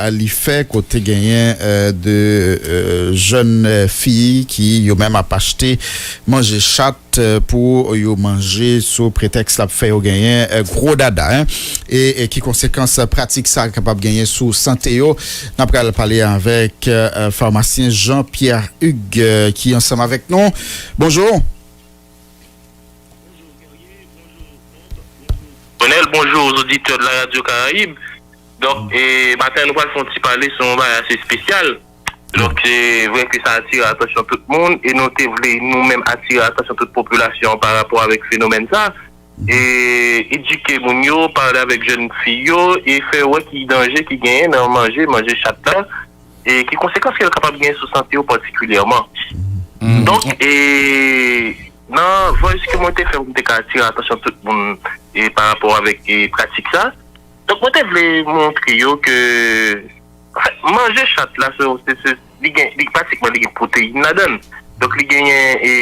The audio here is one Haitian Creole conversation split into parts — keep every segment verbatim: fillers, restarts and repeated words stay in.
li fè kote genyen de jèn fi ki yo menm ap achte manje chat pou yo manje sou pretèks l ap fè yo genyen gwo dada. E ki konsekans pratik sa kapab genyen sou sante yo? N ap pral pale avèk famasyen Jean Pierre Hugues ki ansanm avèk nou. Bonjou. Bonjou Bob, bonjou Ronel, bonjou aux auditeurs de la Radio Caraïbe. Donk, e, maten nou pral fè yon ti pale sou yon bagay ase espesyal. Donk, se vre ke sa atire atansyon tout moun e nou te vle nou menm atire atansyon tout popilasyon an pa rapò avèk fenomèn sa. E edike moun yo, pale avèk jèn fi yo e fè wè ki danje ki genyen nan manje, manje chat la e ki konsekans ke l kapab genyen sou sante yo patikilyèman. Donk, e, nan voice ke mwen te fè pou m te ka atire atansyon tout moun e pa rapò avèk e pratik sa. Donk mwen te vle montre yo ke anfèt manje chat la se se se li gen li pratikman li gen pwoteyin ladan l. Donk li genyen e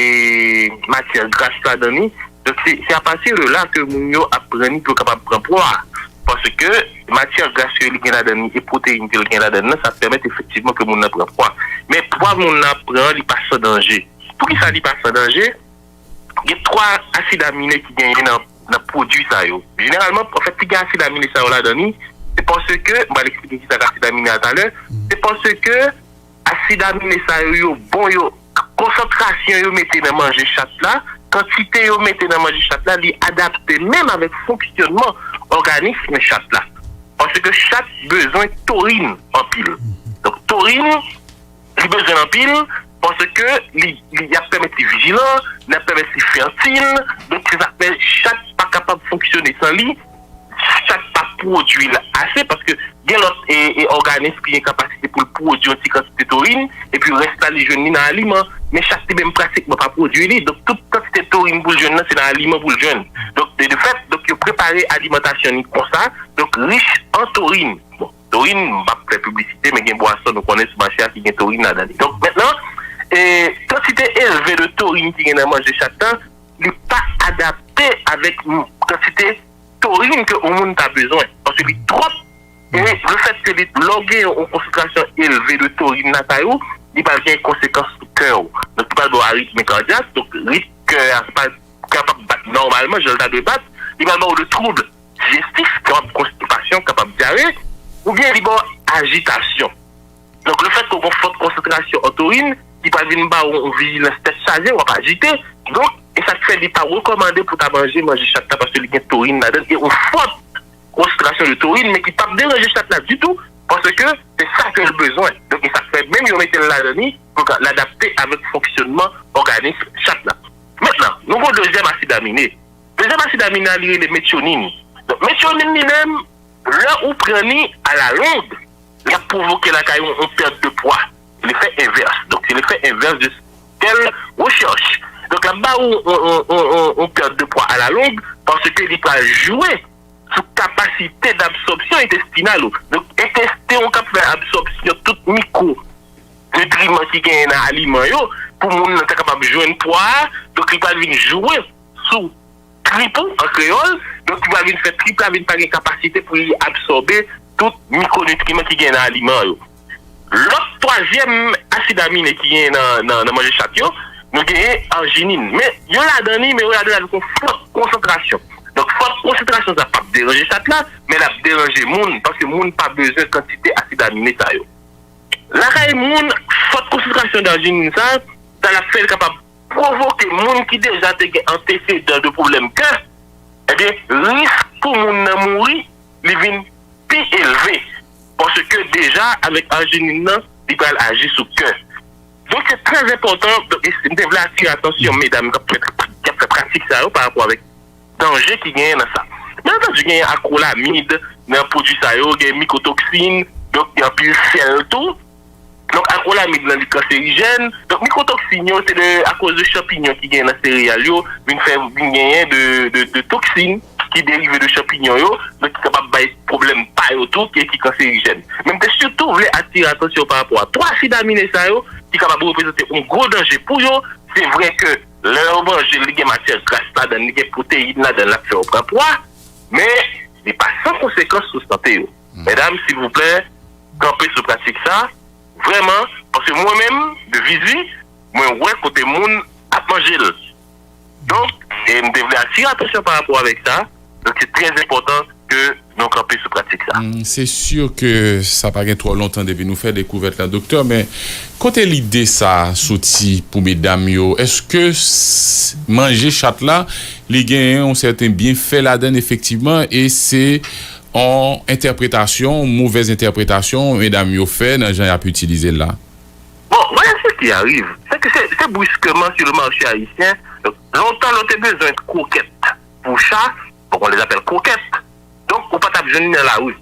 matyè gras ladan li. Donk se se apati de la ke moun yo ap pran li pou yo kapab pran pwa. Paske matyè gras ke li gen ladan li e pwoteyin ke li gen ladan l nan sa pèmèt efektivman ke moun nan pran pwa. Men pwa moun nan ap pran an li pa san danje. Poukisa li pa san danje? Gen twa asid amine ki genyen nan nan pwodui sa yo. Jeneralman, anfèt, li gen asid amine sa yo ladan li, se paske, m pral eksplike kisa k asid amine a talè, se paske asid amine sa yo, yo bon, yo konsantrasyon yo mete nan manje chat la, kantite yo mete nan manje chat la, li adapte menm avèk fonksyònman òganis chat la. Paske chat bezwen torin anpil. Donk, torin li bezwen l anpil paske li li ap pèmèt li vijilan, li ap pèmèt li fètil, donk se sa k fè chat pa kapab fonksyone san li, chat pa pwodui l ase paske gen lòt e, e òganis ki gen kapasite pou l pwodui yon ti kantite torin epi rès la li jwenn li nan aliman, men chat li menm pratikman pa pwodui li, donk tout kantite torin pou l jwenn nan se nan aliman pou l jwenn, donk de de fèt donk yo prepare alimantasyon li konsa, donk rich an torin. Bon, torin, m p ap fè piblisite, men gen bwason nou konnen sou mache a ki gen torin ladan li. Donk, mentnan, e, kantite elve de torin ki gen nan manje chat la, li pa adapte avèk m- kantite torin ke yon moun ta bezwen. Paske li twòp, e lefètke li, lè w gen yon konsantrasyon elve de torin lakay ou, li pral gen konsekans sou kè w. Donk, li pral ba w aritmi kadyak, donk ritm kè a pa kapab bat nòmalman, jan l ta dwe bat, li pral ba w de twoub dijestif, kapab konstipasyon, kapab dyare, oubyen li ba w ajitasyon. Donk, lefètke w gen fòt konsantrasyon an torin, li pral vin ba w yon vijilans tèt chaje, w ap ajite. Donk, e sa k fè li pa rekòmande pou w ta manje manje chat la, paske li gen torin ladan l, gen yon fòt konsantrasyon de torin, men ki p ap deranje chat la ditou, paske se sa ke l bezwen. Donk, e sa k fè menm yo mete l ladan li, pou l adapte avèk fonksyònman òganis chat la. Mentnan, nou gen yon dezyèm asid amine. Dezyèm asid amine a, li rele metyonin. Donk, metyonin li menm, lè ou pran li alalong, l ap pwovoke lakay ou yon pèt de pwa. Se lefè envès. Donk, se lefè envès de tèl rechèch. Donk, l ap ba ou yon pèt de pwa alalong, paske li pral jwe sou kapasite dabsòpsyon entestinal ou. Donk, entesten ou k ap fè absòpsyon tout mikwo nitriman ki genyen nan aliman yo, pou moun nan ta kapab jwenn pwa a, donk li pral vin jwe sou trip ou, an kreyòl, donk li pral vin fè trip la vin pa gen kapasite pou li absòbe tout mikwonitriman ki genyen nan aliman yo. Lòt twazyèm asid amine ki genyen nan, nan, nan manje chat yo, nou genyen arginin. Men, yo ladan li, men yo ladan li avèk yon fòt konsantrasyon. Donk, fòt konsantrasyon sa p ap deranje chat la, men l ap deranje moun, paske moun pa bezwen kantite asid amine sa yo. Lakay moun, fòt konsantrasyon de arginin sa, sa l ap fè l kapab pwovoke moun ki deja te gen antesedan de pwoblèm kè, ebyen, risk pou moun nan mouri, li vin pi elve. Paske deja, avèk arginin nan, li pral aji sou kè. Donk, se trè enpòtan, donk, e, m te vle atire atansyon medam k ap fè, k ap fè pratik sa yo pa rapò avèk danje ki genyen nan sa. Byen antandi, genyen akwolamid nan pwodui sa yo, gen mikotoksin, donk gen anpil sèl tou. Donk, akwolamid lan, li kanserijèn. Donk, mikotoksin yo, se de, akoz de chanpinyon ki genyen nan sereyal yo, vin fè, vin genyen de, de, de toksin ki derive de chanpinyon yo, donk ki kapab bay pwoblèm pa yo tou, ki, ki kanserijèn. Men m te sitou vle atire atansyon pa rapò a twa asid amine sa yo, ki kapab reprezante yon gwo danje pou yo. Se vre ke lè yo manje l, li gen matyè gras ladan l, li gen pwoteyin ladan l, l ap fè yo pran pwa, men li pa san konsekans sou sante yo. Medam, silvouplè, kanpe sou pratik sa, vrèman, paske mwen menm, de vizi, mwen wè kote moun ap manje l. Donk, e m te vle atire atansyon pa rapò avèk sa. Donk, se trè enpòtan ke nou kanpe sou pratik sa. Mm, se si ke sa pa gen twò lontan depi nou fè dekouvèt la, doktè, men kote lide sa a soti pou medam yo? Èske s- manje chat la, li genyen yon sèten byenfè ladan l efektivman, e se yon entèpretasyon, yon movèz entèpretasyon medam yo fè nan jan y ap itilize l la? Bon, vwala sa ki arive. Se ke se, se brusquement sur le marché haïtien. Lontan, lè w te bezwen krokèt pou cha, bon, on les appelle croquettes. Donk, ou pa t ap jwenn li nan lari.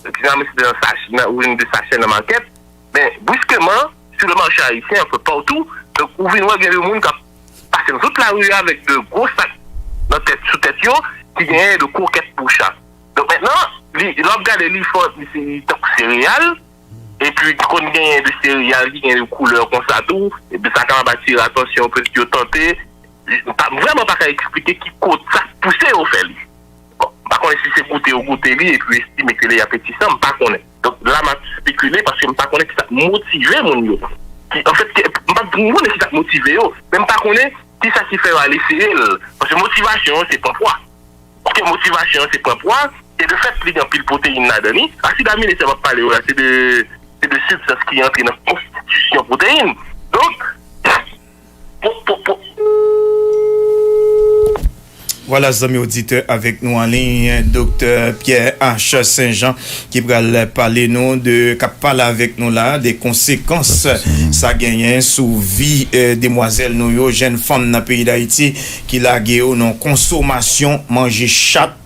Donk, jeneralman, se te nan sach-, nan, ou jwenn de sachè nan makèt. Men, brusquement, sur le marché haïtien, un peu partout, donk, ou vin wè gen de moun k ap pase nan tout lari a avèk de gwo sak nan tèt, sou tèt yo, ki genyen de krokèt pou cha. Donk, mentnan, li, lè w ap gade, li fè, li se tankou sereyal, epi ki konn genyen de sereyal ki gen de koulè konsa tou, epi sa kapab atire atansyon, petèt yo tante. M pa, m vrèman pa ka eksplike ki kote sa pouse yo fè li. Bon, m pa konnen si se goute yo goute li epi yo estime ke li apetisan, m pa konnen. Donk, la m ap espekile paske m pa konnen ki sa k motive moun yo. Ki, anfèt, ki, m pa m konnen ki sa k motive yo, men m pa konnen ki sa ki fè yo al eseye l. Paske motivasyon an, se pran pwa. Paske motivasyon an, se pran pwa, e de fèt, li gen anpil pwoteyin ladan li. Asid amine sa m ap pale yo la, se de, se de sibstans ki antre nan konstitisyon pwoteyin. Donk, pou, pou, pou, Vwala, zanmi oditè, avèk nou an liy, Doktè Pierre H. Saint-Jean, ki pral pale nou de, k ap pale avèk nou la, de konsekans sa genyen sou vi, eh, demwazèl nou yo, jèn fanm nan peyi Dayiti, ki lage yo nan konsomasyon manje chat,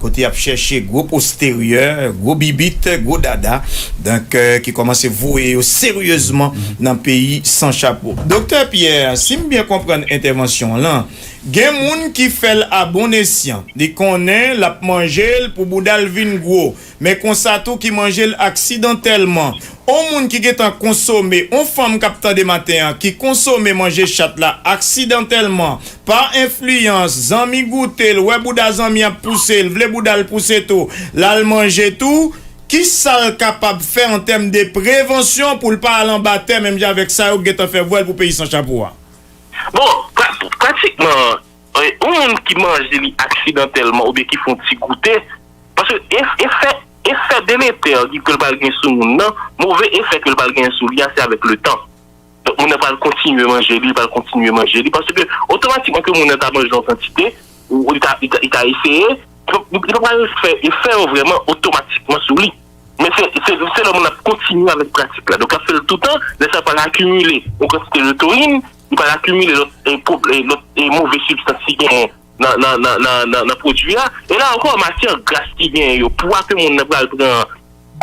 kote y ap chèche gwo posteryè, gwo bibit, gwo dada, donk, eh, ki kòmanse voye yo seryezman nan peyi san chapo. Doktè Pierre, si m byen konprann entèvansyon w lan, gen moun ki fè l a bon esyan, li konnen l ap manje l pou bouda l vin gwo, men konsa tou ki manje l aksidantèlman. On moun ki gentan konsome, on fanm k ap tande maten an, ki konsome manje chat la aksidantèlman, pa enfliyans, zanmi goute l, wè bouda zanmi ap pouse l, vle bouda l pouse tou, l al manje tou, kisa l kapab fè an tèm de prevansyon pou l pa al anba tè menm jan avèk sa yo k gentan fè vwèl pou peyi san chapo a? Bon, pra- pratikman, e, yon moun ki manje li aksidantèlman oubyen ki fè yon ti goute, paske e- efè, efè deletè ki ke l pral gen sou moun nan, move efè ke l pral gen sou li a, se avèk letan. Donk, moun nan pral kontinye manje li, li pral kontinye manje li, paske otomatikman ke moun nan ta manje yon kantite, ou li ta, li ta, li ta eseye, li pa pral fè efè yo vrèman otomatikman sou li. Men se, se, se lè moun ap kontinye avèk pratik la. Donk, l ap fè l toutan, lè sa l pral akimile yon kantite de torin, li pral akimile lòt, e, pwob- e, lòt, e, move sibstans ki genyen nan, nan, nan, nan, nan, nan pwodui a. E la ankò, matyè gras ki genyen yo, pwa ke moun nan pral pran,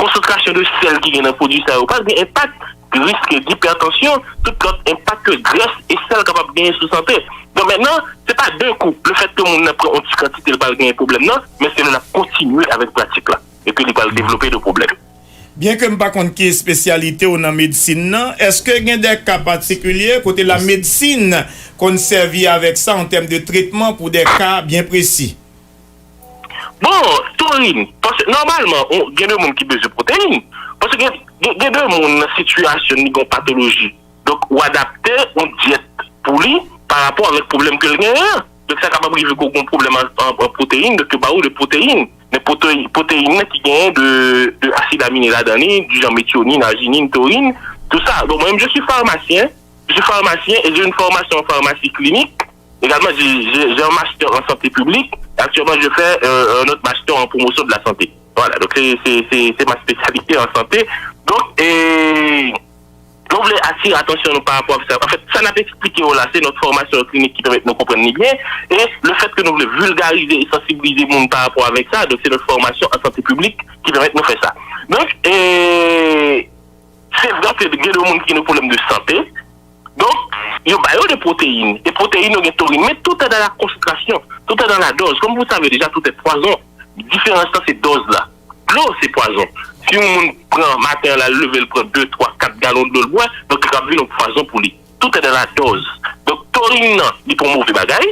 konsantrasyon de sèl ki gen nan pwodui sa yo, pral gen enpak, risk dipètansyon, tout lòt enpak ke grès e sèl kapab genyen sou sante. Donk, mentnan, se pa de kou, lefèt ke moun nan pran yon ti kantite, l pral genyen pwoblèm nan, men se lè l ap kontinye avèk pratik la, e ke li pral devlope de pwoblèm. Byenke m pa konn ki espesyalite w nan medsin nan, èske gen de ka patikilye kote lamedsin konn sèvi avèk sa an tèm de tretman pou de ka byen presi? Bon, torin, paske nòmalman, gen de moun ki bezwen pwoteyin. Paske gen, gen, gen de moun nan sitiyasyon li gen yon patoloji. Donk, ou adapte yon dyèt pou li pa rapò avèk pwoblèm ke l genyen an. Donk, sa kapab rive ke w gen yon pwoblèm an, an, an pwoteyin, donk yo ba ou de pwoteyin. Men pwoteyi- pwoteyin nan ki genyen de, de asid amine ladan li, di jan metyonine, ajinine, torin, tou sa. Bon, mwen menm, je suis pharmacien, je suis pharmacien et j'ai une formation en pharmacie clinique. Également, j'ai j'ai- j'ai un master en santé publique. Actuellement, je fais euh, un autre master en promotion de la santé. Voilà, donc c'est c'est- c'est- c'est ma spécialité en santé. Donc, et nou vle atire atansyon nou pa rapò ak sa. Anfèt, sa n ap eksplike yo la, se nòt fòmasyon klinik ki pèmèt nou konprann li byen. E lefèt ke nou vle vilgarize e sansibilize moun pa rapò avèk sa, donk se nòt fòmasyon an sante piblik ki pèmèt nou fè sa. Donk, e, se vre ke gen de moun ki gen de pwoblèm de sante, donk, yo ba yo de pwoteyin. E pwoteyin yo gen torin, men tout est dans la concentration, tout est dans la dose. Comme vous le savez déjà, tout est poison. Diferans lan se dòz la. Dlo se pwazon. Si yon moun pran maten an la, l leve, l pran de, twa, kat galon dlo l bwè, donk li kapab vin yon pwazon pou li. Tout est dans la dose. Donk torin nan, li pa yon move bagay,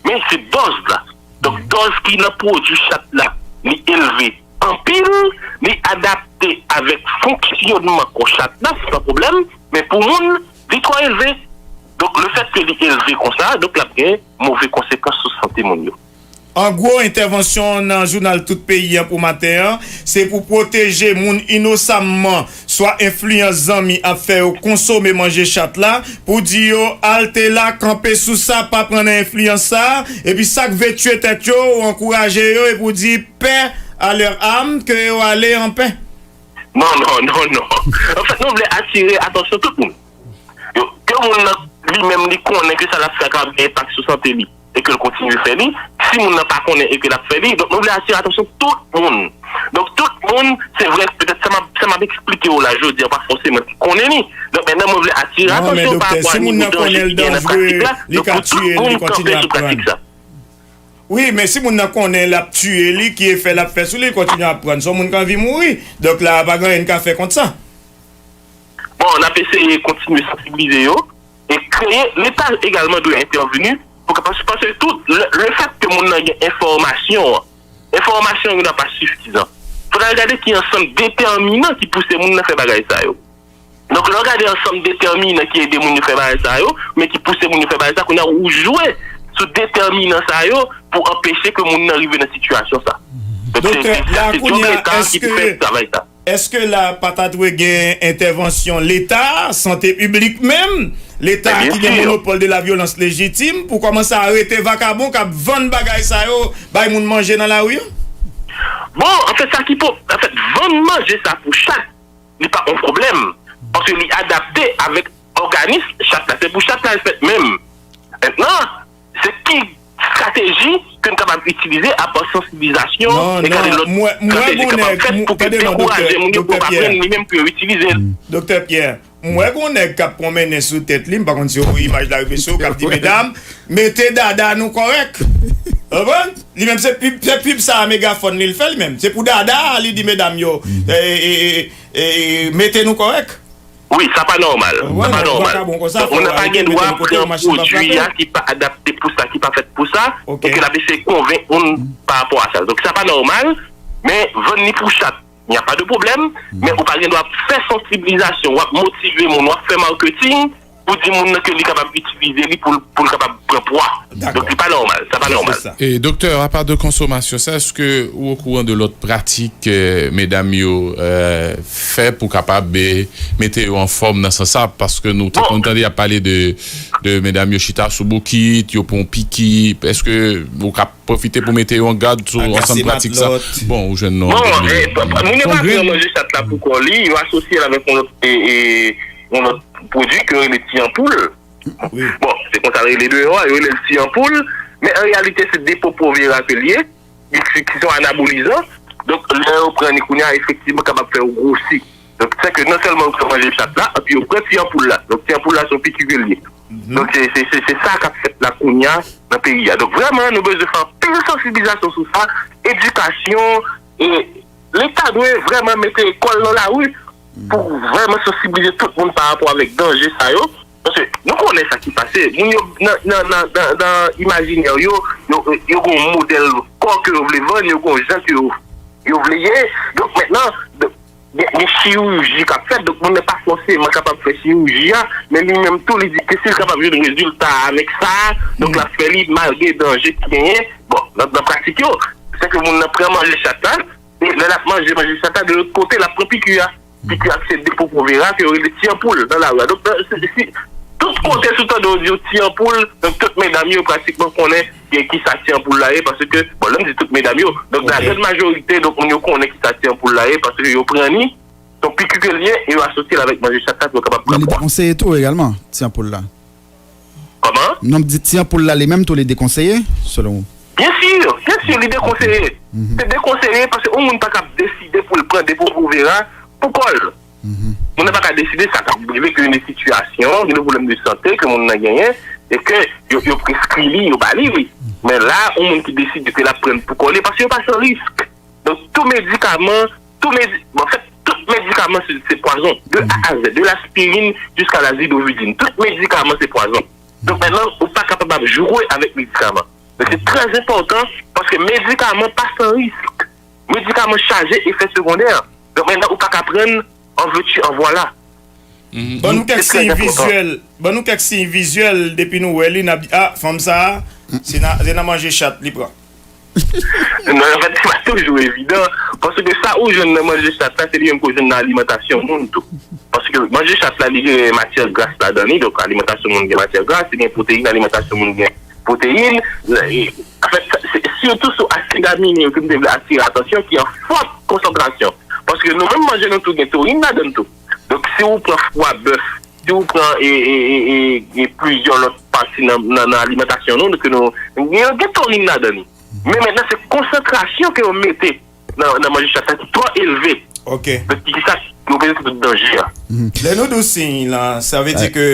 men se dòz la. Donk dòz ki nan pwodui chat la, li elve anpil, li adapte avèk fonksyònman kò chat la san pwoblèm, men pou moun, li twò elve. Donk, lefètke li elve konsa, donk l ap gen move konsekans sou sante moun yo. An gwo, entèvansyon nan jounal Tout Peyi an pou maten an, se pou pwoteje moun inosamman, swa enfliyans zanmi ap fè yo konsome manje chat la, pou di yo, "Al te la, kanpe sou sa, pa pran nan enfliyans sa a," epi sa k vle tiye tèt yo, ou ankouraje yo, epi ou di, "Paix à leur âme, que yo ale an pè." Non, non, non, non. Anfèt, nou vle atire atansyon tout moun. Yo, ke moun nan li menm li konnen ke sa l ap fè a ka gen enpak sou sante li e ke l kontinye fè li, si moun nan pa konnen e ke l ap fè li, donk nou vle atire atansyon tout moun. Donk tout moun, se vre, petèt sa m ap, sa m ap eksplike w la jodi a, pa fòseman ki konnen li. Donk mentnan, mwen vle atire atansyon pa rapò a nivo danje ki gen nan pratik la. Donk pou tout moun kanpe sou pratik sa. Wi, men si moun nan konnen l ap tiye li, ki efè l ap fè sou li, l kontinye ap pran. Se yon moun ki anvi mouri. Donk la, pa gen anyen n ka fè kont sa. Bon, n ap eseye kontinye sansibilize yo e kreye, Leta egalman dwe entèvini pou kapab, paske tout le, le fèt ke moun nan gen enfòmasyon an, enfòmasyon yo nan pa sifizan. Fò n al gade ki ansanm detèminan ki pouse moun nan fè bagay sa yo. Donk, lè w gade ansanm detèminan ki ede moun yo fè bagay sa yo, men ki pouse moun yo fè bagay sa, kounye a ou jwe sou detèminan sa yo pou anpeche ke moun nan rive nan sitiyasyon sa. Donk, se, se, se, se tou Leta ki pou fè travay sa. Èske la pa ta dwe gen entèvansyon Leta, sante piblik menm, Leta ki gen monopòl de la vyolans lejitim, pou kòmanse arete vakabon k ap vann bagay sa yo bay moun manje nan lari a? Bon, anfèt, sa ki po, anfèt, vann manje sa pou chat, li pa yon pwoblèm. Paske li adapte avèk òganis chat la. Se pou chat la l fèt menm. Mentnan, se ki estrateji ke n kapab itilize apa sansibilizasyon e gade lòt estrateji kapab fèt pou ke dekouraje moun yo pou yo pa pran li menm pou yo itilize l. Doktè Pierre, m wè gon nèg k ap pwomennen sou tèt li, m pa konn si w wè imaj la rive sou w, k ap di, "Medam, mete dada nou kòrèk." Konprann? Li menm se pib, se pib sa a Megafòn li l fè li menm. Se pou dada a, li di medam yo, e, e, e, e, mete nou kòrèk. Wi, sa pa nòmal. Sa pa nòmal. Donk, moun nan pa gen dwa pran pwodui a ki pa adapte pou sa, ki pa fèt pou sa, e ke l ap eseye konvenk moun pa rapò a sa. Donk, sa pa nòmal, men vann li pou chat, y a pas de problème, men ou pa gen dwa fè sansibilizasyon, w ap motive moun, w ap fè maketing pou di moun nan ke li kapab itilize li pou l, pou l kapab pran pwa. Donk, li pa nòmal, sa pa nòmal. E, doktè, apa de konsomasyon sa, èske ou okouran de lòt pratik, eh, medam yo, eh, fè pou kapab, eh, mete yo anfòm nan sans sa? Paske nou te konn tande y ap pale de, de medam yo chita sou bokit, yo pran piki. Èske ou ka pwofite pou mete yo an gad sou ansanm pratik sa? Bon, ou jwenn non. Bon, eh, pa, pa, moun yo pa pran manje chat la pou kò li, yo asosye l avèk yon lòt, eh, eh, yon lòt pwodui ke yo rele ti anpoul. Bon, se konsa l rele deyò a, yo rele l ti anpoul, men an reyalite se Depo-Provera ke l ye, ki, ki se yon anabolizan. Donk, lè yo pran li kounye a, efektivman, kapab fè yo gwosi. Donk, sèke non sèlman yo pran manje chat la, epi yo pran ti anpoul la. Donk, ti anpoul la, se yon piki ke l ye. Donk, se, se, se, se sa k ap fèt la kounye a nan peyi a. Donk, vrèman, nou bezwen fè anpil sansibilizasyon sou sa, edikasyon, e Leta dwe vrèman mete kò l nan lari pou vrèman sansibilize tout moun pa rapò avèk danje sa yo. Paske nou konnen sa ki pase. Moun yo nan, nan, nan, nan, nan imajinè yo, yo, yo gen yon modèl kò ke yo vle vann, yo gen yon jan ke yo, yo vle ye. Donk, mentnan, de, gen, gen chiriji k ap fèt, donk moun nan pa fòseman kapab fè chiriji a, men li menm tou, li di ke si l kapab jwenn rezilta avèk sa, donk l ap fè li malgre danje ki genyen. Bon, nan, nan pratik yo, se ke moun nan pran manje chat la, e lè l ap manje manje chat la, de lòt kote, l ap pran piki a. Piki a se Depo-Provera, ke yo rele ti anpoul nan lari a. Donk, nan, si, si, tout kote sou tande yo di yo ti anpoul, donk tout medam yo pratikman konnen gen kisa ti anpoul la ye, paske, bon, lè m di tout medam yo, donk nan gran majorite, donk moun yo konnen kisa ti anpoul la ye, paske yo pran li, se yon piki ke l ye, e yo asosye l avèk manje chat la pou yo kapab pran pwa. Men li dekonseye tou egalman, ti anpoul la. Kòman? Non, m di ti anpoul la li menm tou li dekonseye, selon ou? Byen si, byen si, li dekonseye. Se dekonseye paske yon moun pa kab deside pou l pran Depo-Provera pou kò l. Moun nan pa ka deside sa, ka rive ke gen de sitiyasyon, gen de pwoblèm de sante ke moun nan genyen, e ke yo, yo preskri li, yo ba li li. Men la, yon moun ki deside ke l ap pran l pou kò li, paske yo pa san risk. Donk, tout medikaman, tout medi-, anfèt, tout medikaman se, se pwazon. De A a Z, de laspirin jiska la zidovudin. Tout medikaman se pwazon. Donk, mentnan, ou pa kapab ap jwe avèk medikaman. Donk, se trè enpòtan, paske medikaman pa san risk. Medikaman chaje efè segondè. Donk, mentnan, ou pa ka pran an vèti an vwala. Ban nou kèk siy vizyèl. Ban nou kèk siy vizyèl, depi nou wè li, n ap di, ah, fanm sa a, se nan, se nan manje chat li pran. Non, anfèt, se pa toujou evidan. Paske sa ou jwenn nan manje chat la, se li menm ke w jwenn nan alimantasyon moun tou. Paske manje chat la, li gen matyè gras ladan li, donk alimantasyon moun gen matyè gras, li gen pwoteyin, alimantasyon moun gen pwoteyin. Anfèt, sitou sou asid amine yo ke m te vle atire atansyon, ki an fòt konsantrasyon. Paske nou menm manje nou tou gen torin ladan l tou. Donk, si ou pran fwa bèf, si ou pran e, e, e, e, e plizyè lòt pati nan, nan, nan alimantasyon nou, ke nou, gen, gen torin ladan li. Men mentnan, se konsantrasyon ke yo mete nan, nan manje chat la ki twò elve. Ok. Donk, ki sa ki reprezante tout danje a. Lè nou di w siy lan, sa vle di ke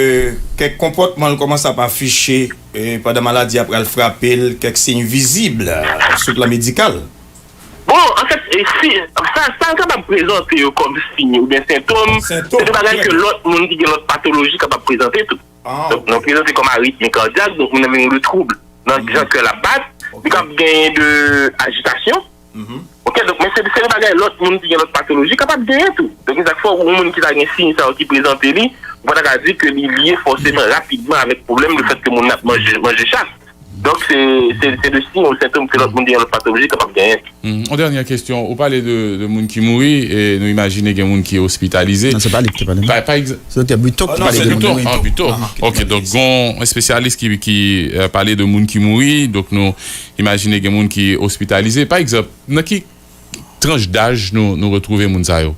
kèk konpòtman l kòmanse ap afiche e, pandan maladi a pral frape l, kèk siy vizib sou plan medikal. Bon, anfèt, e si, sa, sa kapab prezante yo kòm siy oubyen sentòm, se de bagay ke lòt moun ki gen lòt patoloji kapab prezante tou. Donk, nou prezante kòm aritmi kadyak, donk moun nan vin gen de twoub nan jan kè l ap bat, li kab genyen de ajitasyon. Ok, donk, men se, se de bagay lòt moun ki gen lòt patoloji kapab genyen tou. Donk, se sa k fè yon moun ki ta gen siy sa yo ki prezante li, ou pa ta ka di ke li lye fòseman rapidman avèk pwoblèm lefèt ke moun nan ap manje, manje chat. Donk, se, se, se de siy ou sentòm ke lòt moun ki gen lòt patoloji kapab genyen. Hmm. Yon dènye kesyon, ou pale de, de moun ki mouri, e nou imajine gen moun ki ospitalize. Non, se pa li ki te pale. Pa, pa egzanp, Se Doktè Buteau ki pale de moun Buteau, mouri. Ah, Buteau. Ok, donk, gon espesyalist ki, ki euh, pale de moun ki mouri, donk nou imajine gen moun ki ospitalize. Pa egzanp, nan ki tranch daj nou, nou retwouve moun sa yo?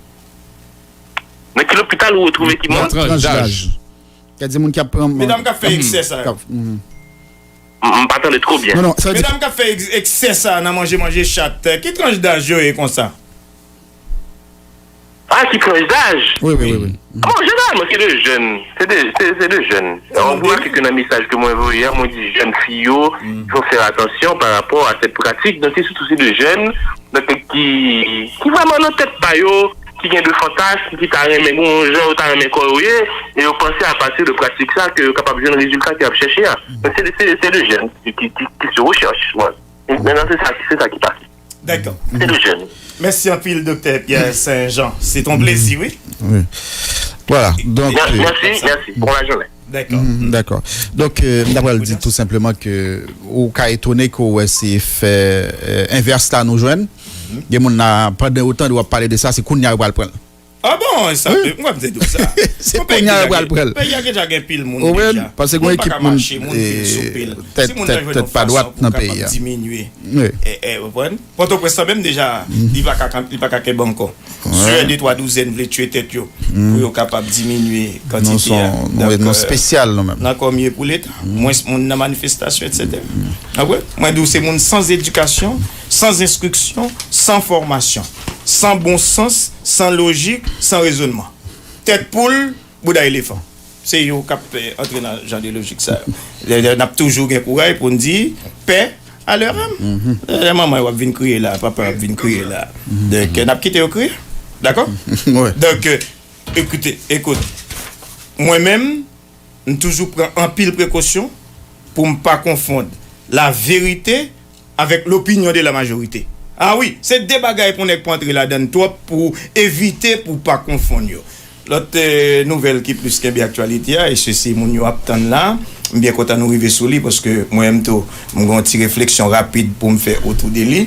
Nan ki lopital ou retwouve ki moun? Nan tranch daj. Kè di moun ki ap pran. Medam k ap fè eksè sa yo. M pa tande twò byen. Non, non, sa vle di. Medam k ap fè eksè sa nan manje, manje chat, ki tranch daj yo ye konsa? Ah, ki tranch daj? Wi, wi, wi. Bon, jeneralman, se de jèn. Se de, se, se de jèn. Ou remake ke nan mesaj ke mwen voye a, mwen di jèn fi yo, il faut faire attention par rapport à cette pratique. Donk, se sitou se de jèn, donk, ki, ki vrèman nan tèt pa yo, ki gen de fantasm, ki ta renmen, gon jan yo ta renmen kò yo ye, e yo panse a pati de pratik sa ke yo kapab jwenn rezilta ke y ap chèche a. Men se, se, se de jèn ki, ki, ki, ki sou rechèch. Voilà. Mentnan, se sa, se sa ki pase. Dakò. Se de jèn. Mèsi anpil, Doktè Pierre Saint-Jean. Se ton plezi, wi. Voilà. Donk, Mèsi, mèsi. Bon lajounen. Dakò. Dakò. Donk, euh, m ta pral di tou senpleman ke ou ka etone ke w wè se efè euh, envès la nou jwenn. Gen moun la, pandan yo tande w ap pale de sa, se kounye a yo pral pran l. Ah bon, sa, m wè m te di w sa. Se kounye a yo pral pran l. Peyi a deja gen pil moun deja. Paske gen ekip moun tèt pa dwat nan peyi a. Diminye. Pòtoprens la menm deja, li pa ka, li pa ka kenbe ankò. Sè de twa douzèn vle tiye tèt yo pou yo kapab diminye kantite a. Nou espesyal nou menm. Nan kòmye pou Leta. Mwens moun nan manifestasyon, etsetera. Mwen di w se moun san edikasyon, san enstriksyon, san fòmasyon, san bon sans, san lojik, san rezònman. Tèt poul, bouda elefan. Se yo k ap antre nan jan de lojik sa yo. N ap toujou gen kouray pou n di pè a lè menm. Lè manman w ap vin kriye la, papa w ap vin kriye la. Donk, n ap kite yo kriye. Dakò? Donk, ekoute, ekoute. Mwen menm, m toujou pran anpil prekosyon pou m pa konfonn la verite avèk l'opinion de la majorité. Ah wi, se de bagay pou nèg pa antre ladann twòp pou evite pou pa konfonn yo. Lòt nouvèl ki plis kenbe aktyalite a, e se si moun yo ap tann la, m byen kontan nou rive sou li paske mwen menm tou, m gen yon ti refleksyon rapid pou m fè otou de li.